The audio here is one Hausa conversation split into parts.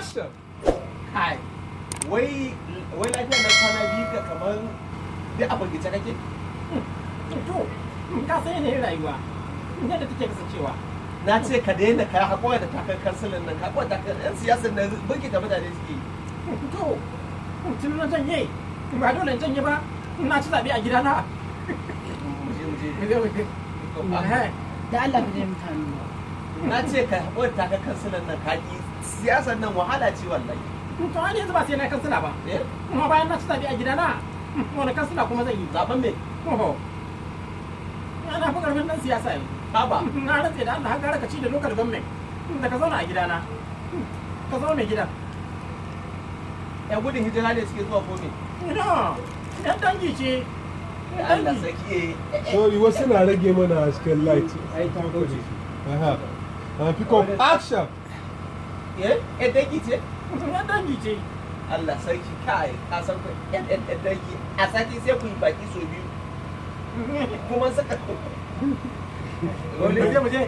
Action! Kai, wai wai lafiya na kwana biyu ka kamar duk a firgice kake? To, ka san yanayin rayuwa yadda take kasancewa. Na ce ka daina ka haƙura da takar kansilan nan, ka haƙura da takar 'yan siyasar nan, birkita mutane suke yi. To, tun na janye, ba dole in janye ba, na ci zaɓe a gidana. Mu je, mu je. Mu je, mu je. Da Allah ka taimaka mini. Na ce ka haƙura da takar kansilan nan, ka ƙi. Siyasar nan wahala ce wallahi. To, ai yanzu ba sai na kansila ba. Eh? Kuma bayan na ci zaɓe a gidana, wani kansila kuma zan yi? Zaben me? Oho. Ana fi ƙarfin ɗan siyasa yanzu. Haba. Na rantse da Allah, har gara ka ci da local government da ka zauna a gidana. Ka zama mai gidan. 'Yan gudun hijira ne suke zuwa ko me? Ina, yan dangi ce. Yan Allah dangi. sarki, eh. Sorry, wasu na rage mana hasken light. Ai ta kauce. Aha. Pick up. Action! Eh? 'Yan dangi ce? Yan dangi ce. Allah sarki, kai, ka san ku 'yan dangi a sati sai ku yi baki sau biyu. Kuma suka Mu je, mu je.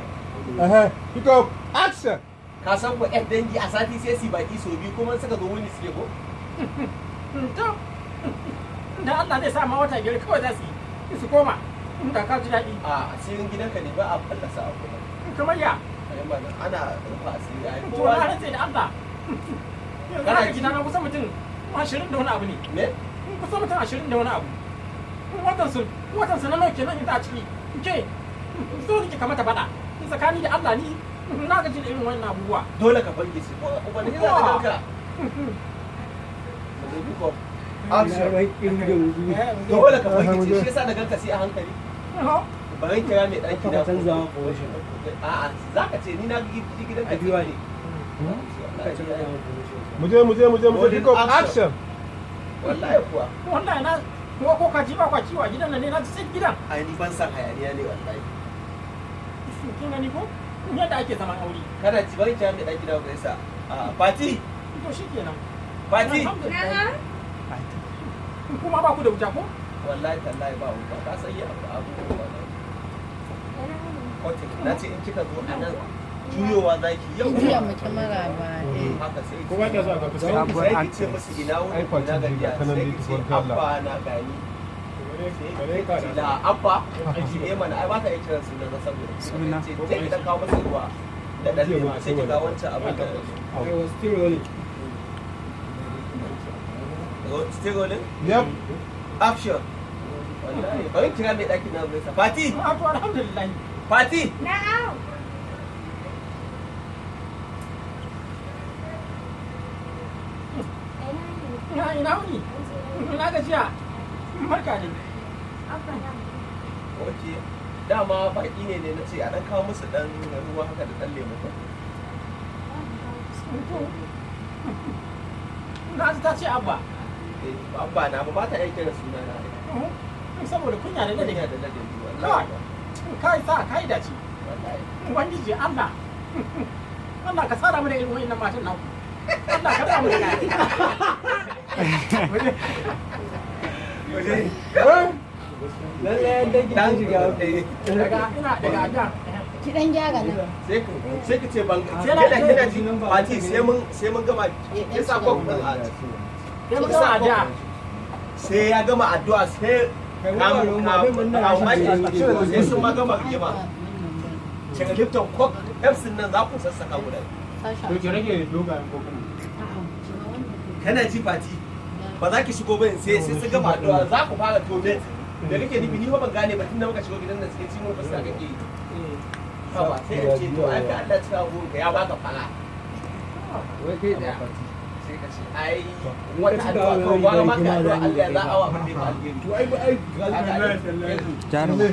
Aha. Pick up. Action! Ka san ku 'yan dangi a sati sai su yi baki sau biyu, kuma suka zo wuni suke ko? To, da Allah zai sa ma wata 5 kawai za su yi su koma. Da ka ji daɗi. A asirin gidanka ne ba a fallasa a kuma. Kamar ya? Ai mana, ana rufa asiri ai. To, na rantse da Allah. Yanzu Kana haka ji? gidana kusan mutum 20 da wani abu ne. Me? Kusan mutum 20 da wani abu. Watan su na nawa kenan ita a ciki. Ke, so nake kamata faɗa. Tsakani da Allah, ni na gaji da irin wannan abubuwa. Dole ka fargice ko ubangiji za ka ganka. Action. Dole ka fargice, shi yasa na ganka sai a hankali. Bari kira mai ɗaki na. Canza ma position. A'a, za ka ce ni na gidan ka. A biyu ne. Ka canza ma position. Mu je, mu je, mu je, mu je. Pick up. Action! Wallahi kuwa. Wallahi na ko kaji ba kwa kiwo a gidan nan ne, na ji sai gidan. Ai ni ban san hayaniya ne wallahi. Kin gani ko? Yadda ake zaman aure. Kana ji, bari kira mai ɗaki na gaisa. A Fati. To shikenan. Fati. Alhamdulillah. Kuma ba ku da wuta ko? Wallahi tallahi ba wuta. Ka san yi abu abu wallahi. Kotin, na ce in kika zo a nan juyowa zaki yau. Juya mu kyamara ba. Eh, haka sai Ko ba ta so a ga fuskar sai ki ce musu ina wuni, Ai, Fati, ina gajiya, ga kanan sai dai ki ce tukun talla. abba na gani. Sai ki ce da abba eh mana, ai ba ta iya kiran sunan na saboda Suna. ce sai ki dan kawo masa ruwa da dan lemu, sai ki ga wancan abin da I was still rolling. Still rolling? Yep. Action. Wallahi bari kira mai ɗaki na gaisa. Fati. A to, alhamdulillah. Fati. Na'am. Ina wuni? Ina gajiya. Barka dai. Ok, dama baki ne na ce a dan kawo musu dan ruwa haka da dan lemu ko. To, na ji ta ce abba. Eh, abba na ba ta iya kiran suna na ai. Saboda kunya da Kunya ladabi. da ladabi Kawai. wallahi. Kai sa kai dace. Wallahi. Ubangiji Allah. Allah ka tsara mu da irin wa'annan matan naku. Allah ka tsara mu da kai. Lallai dangi Dan sun shiga. eh, Daga ina daga adda. Ki dan gyara nan. sai ka ce ban Sai na kina kina ce- ji Fati, sai mun gama ki sa kwaf din a ciki. Sai mun gama adda. Sai ya gama addu'a sai Kai wani kamun ba ruwan ma, kamun abin nan kamun rashin maki sai sun ma gama rigima. Cika Lipton Coke Pepsi nan za ku sassaka guda. To ki rage dogayen kokuna. Kana ji Fati, ba za ki shigo ba sai su gama addu'a za ku fara tomet. Da kake nufi ni fa ban gane ba, tunda muka shigo gidan nan sai ci mun fuska kake yi. Haba, sai in ce to ai ka Allah cika burinka ya baka fara. Wai kai da. Sai ka ce ai wata addu'a kawai gwara maka addu'a Allah ya za a wa abin da ya fi alheri. To ai ai Jaruma.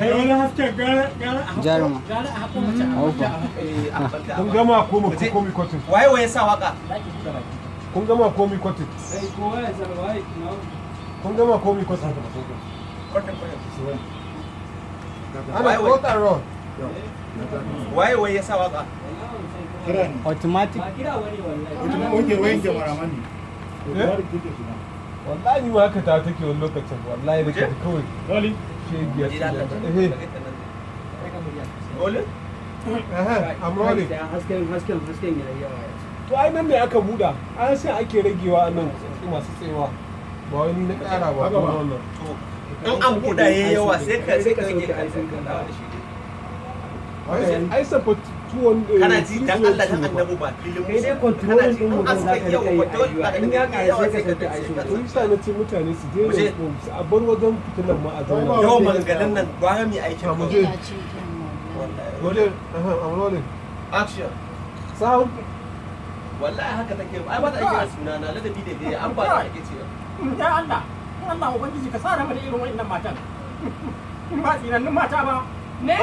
Jaruma. Gara a haƙo mace a Aufa. Eh, a banta Kun gama ko mu Mu je. ko mi kotin? Waye waye sa waka? Zaki buɗe baki. Kun gama ko mi kotin? Sai kowa ya san waye na. Kun gama ko mi kotin? Kwatin kwatin. Ana Waye waye? cut and run. Waye waye ya sa waka? Automatic. Ba kira wani wallahi. Oke, wayan kyamaraman ne. Eh? Wallahi ni ma haka ta take wani lokacin, wallahi da kaji kawai Rolling. shegiya. Ji da Allah. Eh, Rolling? eh, I'm rolling. Hasken hasken hasken yayi yawa. To ai nan ne aka buɗa, an sai ake ragewa a nan masu tsayawa. Ba wani na ƙara ba ko wannan. To in an buɗa yayi yawa sai ka rage kan dawo da shi. Ai safa tuwon Kana ji dan Allah dan annabi ba filin Kai dai musu. control Kana ji din in mutum an za suka ka yawa rika yi control a za in ya ka ƙara yawa sai ka sai ka sauke sai ka To yasa na ce mutane su Mu je. daina a bar wajen fitilan ma a zauna. Yawan maganganun nan gwara mai aikin Mu kawai. je. Ina ci kyan wallahi. Dole, aha, I'm rolling. Action. Sound. Wallahi haka take, ai ba ta ake da suna na ladabi da biyayya an ba ta ake cewa. Ya Allah, Allah ubangiji ka sa mu da irin wa'annan matan. Ba tsinannun mata ba. Me?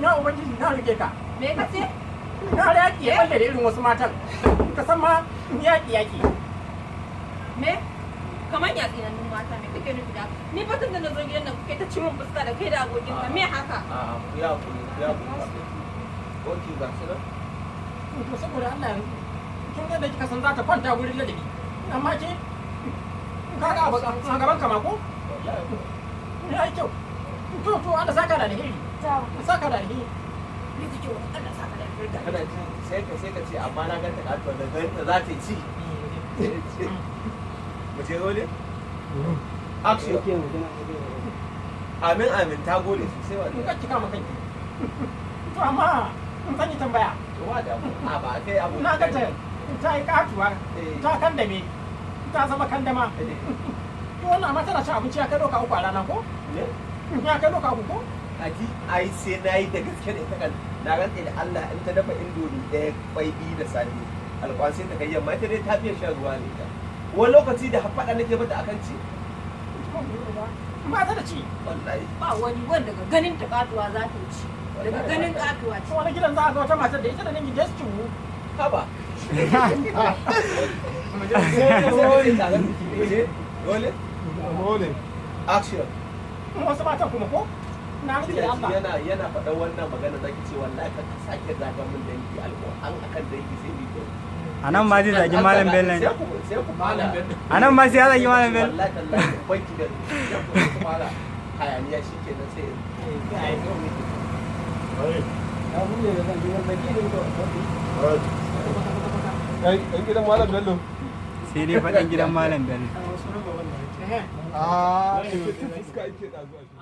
Ya ubangiji na rike ka. Me ka ce? Na yaƙi ya balle da irin wasu matan. Ka san ma yaƙi yaƙi. Me? Kamar ya tsinannun mata, me kake nufi da? Ni fa tun da na zo gidan nan kuke ta ci min fuska da kai da abokin ka, me haka? A'a, ku ya ku ya ku. Okay, ga shi nan. To saboda Allah yanzu kin ga da kika san za ta kwanta wurin ladabi. Amma ke kaga abu a gaban ka ma ko? Ya yi kyau. To Allah saka da alheri. Saka da alheri. Ni kike wa Allah saka da alheri. Kana ji sai ka ce amma na ganta katuwa da ganta za ta ci. Mu je role? Action. Amin amin, ta gode sosai In wallahi. ka kika ma kanki. To amma in zan yi tambaya. To wa da a ba kai abu. Na ga ta ta yi katuwa, ta kandame, ta zama kandama. To wannan amma tana cin abinci ya kai doka 3 a rana ko? Ne? Ya kai doka 3 ko? Aji ai sai na yi da gaske da ita kan na rantse da Allah in ta dafa indomi ɗaya kwai biyu da safe alƙwan sai ta kai yamma, ita dai ta fiye shan ruwa ne ta. Wani lokaci da faɗa nake mata akan ci. Ba ta da ci. Wallahi. Ba wani wanda daga ganin ta katuwa za ta ci. Daga ganin katuwa ce. Wani gidan za a ga wata matar da ita da dangin da su ciwu. Haba. Dole? I'm rolling. Action. Wasu matan kuma ko? Na rike da Allah. Yana faɗa wannan magana zaki ce wallahi ka sake zaga mun dangi alƙur'an akan dangi sai bi ko. A nan ma zai zagi Malam Bello ne. Sai ku fara. A nan ma sai ya zagi Malam Bello. Wallahi tallahi banki da sai ku fara hayaniya shikenan sai. Kai, ɗan gidan Malam Bello. Sai dai faɗin gidan Malam Bello. Ah, fuska ake ɗazu a shi.